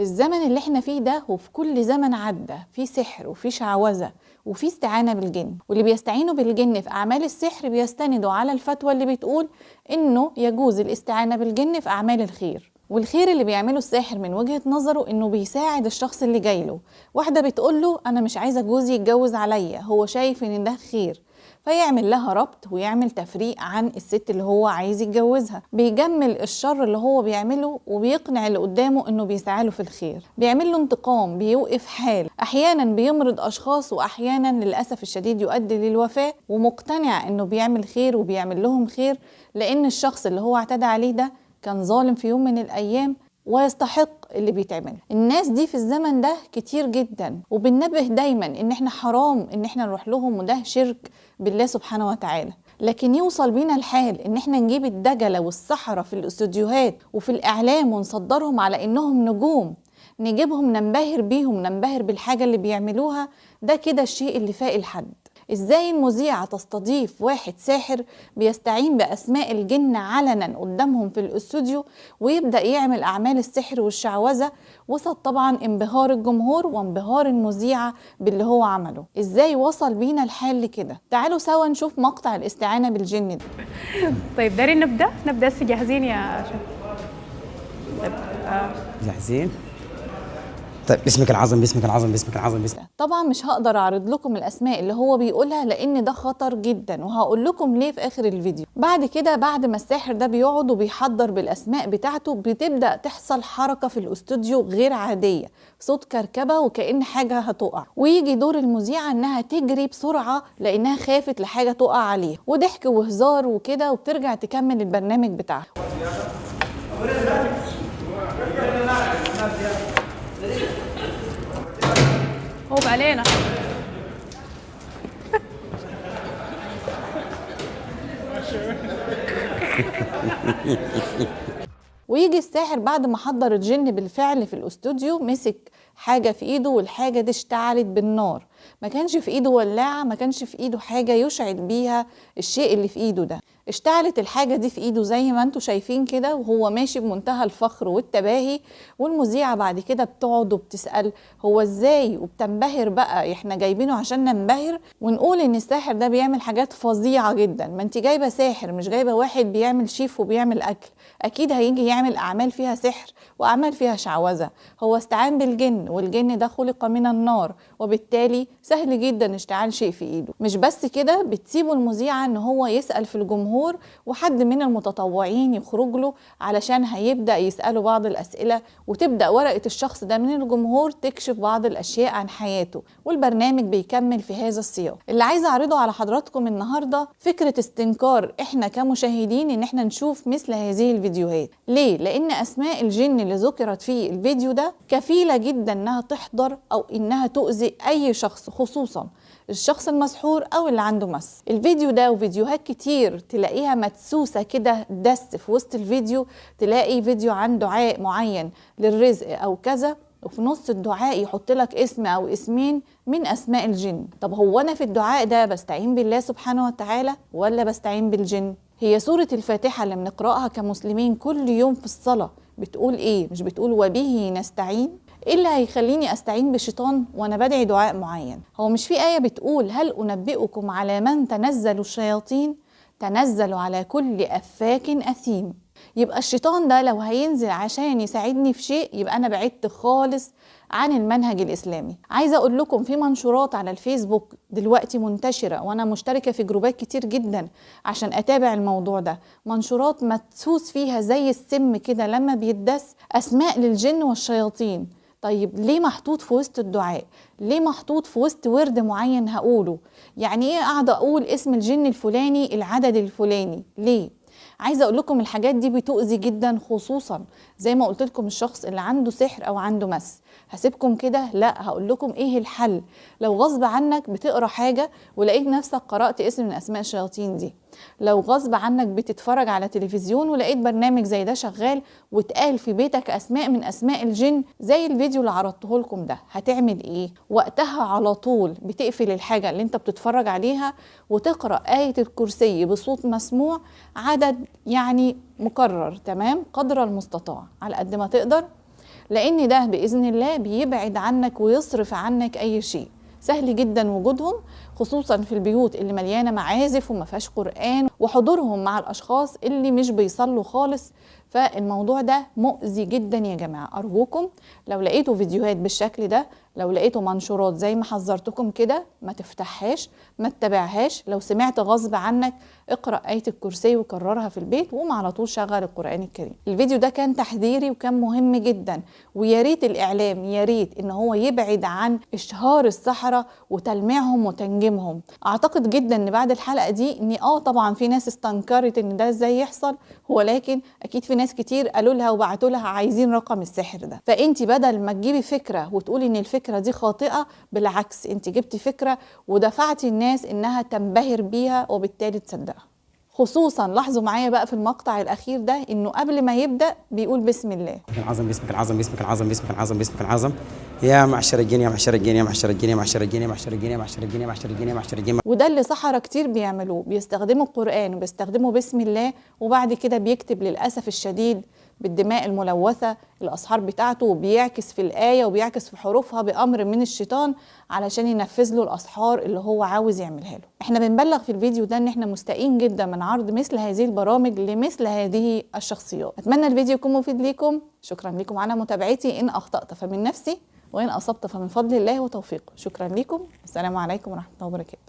الزمن اللي احنا فيه ده وفي كل زمن عدى في سحر وفي شعوذة وفي استعانة بالجن، واللي بيستعينوا بالجن في أعمال السحر بيستندوا على الفتوى اللي بتقول إنه يجوز الاستعانة بالجن في أعمال الخير. والخير اللي بيعمله الساحر من وجهة نظره إنه بيساعد الشخص اللي جايله. واحدة بتقوله أنا مش عايزة جوزي يتجوز عليا، هو شايف إن ده خير، فيعمل لها ربط ويعمل تفريق عن الست اللي هو عايز يتجوزها. بيجمل الشر اللي هو بيعمله وبيقنع اللي قدامه انه بيسعاله في الخير، بيعمل له انتقام، بيوقف حال، احيانا بيمرض اشخاص واحيانا للاسف الشديد يؤدي للوفاة، ومقتنع انه بيعمل خير وبيعمل لهم خير لان الشخص اللي هو اعتدى عليه ده كان ظالم في يوم من الايام ويستحق اللي بيتعمل. الناس دي في الزمن ده كتير جدا، وبننبه دايما ان احنا حرام ان احنا نروح لهم وده شرك بالله سبحانه وتعالى، لكن يوصل بينا الحال ان احنا نجيب الدجلة والسحرة في الاستوديوهات وفي الاعلام ونصدرهم على انهم نجوم، نجيبهم ننبهر بيهم، ننبهر بالحاجة اللي بيعملوها. ده كده الشيء اللي فاق الحد. ازاي المذيعة تستضيف واحد ساحر بيستعين بأسماء الجن علنا قدامهم في الاستوديو ويبدأ يعمل أعمال السحر والشعوذة وسط طبعا انبهار الجمهور وانبهار المذيعة باللي هو عمله؟ ازاي وصل بينا الحال لكده؟ تعالوا سوا نشوف مقطع الاستعانة بالجن ده. طيب دارين نبدأ؟ نبدأ جاهزين يا شيخ؟ طيب جاهزين؟ طيب باسمك العظم باسمك العظم باسمك العظم باسمك. طبعا مش هقدر اعرض لكم الاسماء اللي هو بيقولها لان ده خطر جدا، وهقول لكم ليه في اخر الفيديو. بعد كده بعد ما الساحر ده بيقعد وبيحضر بالاسماء بتاعته بتبدا تحصل حركة في الاستوديو غير عادية، صوت كركبه وكأن حاجة هتقع، ويجي دور المذيعه انها تجري بسرعة لانها خافت لحاجة تقع عليها، وضحك وهزار وكده، وبترجع تكمل البرنامج بتاعها. هو علينا. ويجي الساحر بعد ما حضر الجن بالفعل في الاستوديو، مسك حاجة في ايده والحاجة دي اشتعلت بالنار. ما كانش في ايده ولاعة، ما كانش في ايده حاجة يشعل بيها الشيء اللي في ايده ده. اشتعلت الحاجة دي في ايده زي ما انتوا شايفين كده، وهو ماشي بمنتهى الفخر والتباهي. والمذيعة بعد كده بتقعد وبتسأل هو ازاي، وبتنبهر بقى، احنا جايبينه عشان ننبهر ونقول ان الساحر ده بيعمل حاجات فظيعة جدا. ما انت جايبة ساحر، مش جايبة واحد بيعمل شيف وبيعمل اكل، اكيد هيجي يعمل اعمال فيها سحر واعمال فيها شعوذة. هو استعان بالجن، والجن ده خلق من النار، وبالتالي سهل جدا اشتعال شيء في ايده. مش بس كده، بتسيبوا المذيعة ان هو يسأل في الجمهور وحد من المتطوعين يخرج له علشان هيبدأ يسأله بعض الأسئلة، وتبدأ ورقة الشخص ده من الجمهور تكشف بعض الأشياء عن حياته، والبرنامج بيكمل في هذا السياق. اللي عايزة أعرضه على حضراتكم النهاردة فكرة استنكار احنا كمشاهدين ان احنا نشوف مثل هذه الفيديوهات. ليه؟ لأن أسماء الجن اللي ذكرت في الفيديو ده كفيلة جدا انها تحضر أو انها تؤذي أي شخص، خصوصا الشخص المسحور او اللي عنده مس. الفيديو ده وفيديوهات كتير تلاقيها مدسوسه كده دس في وسط الفيديو، تلاقي فيديو عن دعاء معين للرزق او كذا، وفي نص الدعاء يحط لك اسم او اسمين من اسماء الجن. طب هو انا في الدعاء ده بستعين بالله سبحانه وتعالى ولا بستعين بالجن؟ هي سورة الفاتحة اللي بنقراها كمسلمين كل يوم في الصلاة بتقول ايه؟ مش بتقول وبه نستعين؟ ايه اللي هيخليني استعين بشيطان وانا بدعي دعاء معين؟ هو مش في آية بتقول هل أنبئكم على من تنزل الشياطين؟ تنزل على كل أفاك أثيم. يبقى الشيطان ده لو هينزل عشان يساعدني في شيء يبقى أنا بعدت خالص عن المنهج الإسلامي. عايزة أقول لكم في منشورات على الفيسبوك دلوقتي منتشرة، وأنا مشتركة في جروبات كتير جدا عشان أتابع الموضوع ده، منشورات مدسوس فيها زي السم كده لما بيدس أسماء للجن والشياطين. طيب ليه محطوط في وسط الدعاء؟ ليه محطوط في وسط ورد معين هقوله؟ يعني ايه قاعدة اقول اسم الجن الفلاني العدد الفلاني؟ ليه؟ عايزه اقول لكم الحاجات دي بتؤذي جدا، خصوصا زي ما قلت لكم الشخص اللي عنده سحر او عنده مس. هسيبكم كده؟ لا، هقول لكم ايه الحل لو غصب عنك بتقرا حاجة ولقيت نفسك قرأت اسم من اسماء الشياطين دي، لو غصب عنك بتتفرج على تلفزيون ولقيت برنامج زي ده شغال واتقال في بيتك اسماء من اسماء الجن زي الفيديو اللي عرضته لكم ده، هتعمل ايه؟ وقتها على طول بتقفل الحاجة اللي انت بتتفرج عليها وتقرأ آية الكرسي بصوت مسموع عدد يعني مكرر، تمام، قدر المستطاع على قد ما تقدر، لأن ده بإذن الله بيبعد عنك ويصرف عنك أي شيء. سهل جدا وجودهم، خصوصا في البيوت اللي مليانة معازف وما فيهاش قرآن، وحضورهم مع الأشخاص اللي مش بيصلوا خالص. فالموضوع ده مؤذي جدا يا جماعة. أرجوكم لو لقيتوا فيديوهات بالشكل ده، لو لقيتوا منشورات زي ما حذرتكم كده، ما تفتحهاش، ما تتابعهاش. لو سمعت غصب عنك اقرأ آية الكرسي وكررها في البيت، وقوم على طول شغل القرآن الكريم. الفيديو ده كان تحذيري وكان مهم جدا، ويا ريت الإعلام، يا ريت إن هو يبعد عن إشهار السحرة وتلميعهم وتنجيمهم. أعتقد جدا إن بعد الحلقة دي إن طبعا في ناس استنكرت إن ده إزاي يحصل، ولكن أكيد في ناس كتير قالوا لها وبعتوا لها عايزين رقم السحر ده. فأنت بدل ما تجيبي فكرة وتقولي إن الفكرة دي خاطئة، بالعكس أنت جبتي فكرة ودفعتي الناس إنها تنبهر بيها وبالتالي تصدقها. خصوصا لاحظوا معايا بقى في المقطع الأخير ده إنه قبل ما يبدأ بيقول بسم الله. بسمك العظم، بسمك العظم، بسمك العظم، بسمك العظم، بسمك العظم، يا معشر الجن، يا معشر الجن، يا معشر الجن، يا معشر الجن، يا معشر الجن، يا معشر الجن، يا معشر الجن، يا معشر الجن. وده اللي سحرة كتير بيعملوه، بيستخدموا القرآن وبيستخدموا بسم الله، وبعد كده بيكتب للأسف الشديد بالدماء الملوثة الأسحار بتاعته، وبيعكس في الآية وبيعكس في حروفها بأمر من الشيطان علشان ينفذ له الأسحار اللي هو عاوز يعملها له. احنا بنبلغ في الفيديو ده ان احنا مستائين جدا من عرض مثل هذه البرامج لمثل هذه الشخصيات. أتمنى الفيديو يكون مفيد ليكم. شكرا لكم على متابعتي. إن أخطأت فمن نفسي، وإن أصبت فمن فضل الله وتوفيقه. شكرا لكم، والسلام عليكم ورحمة الله وبركاته.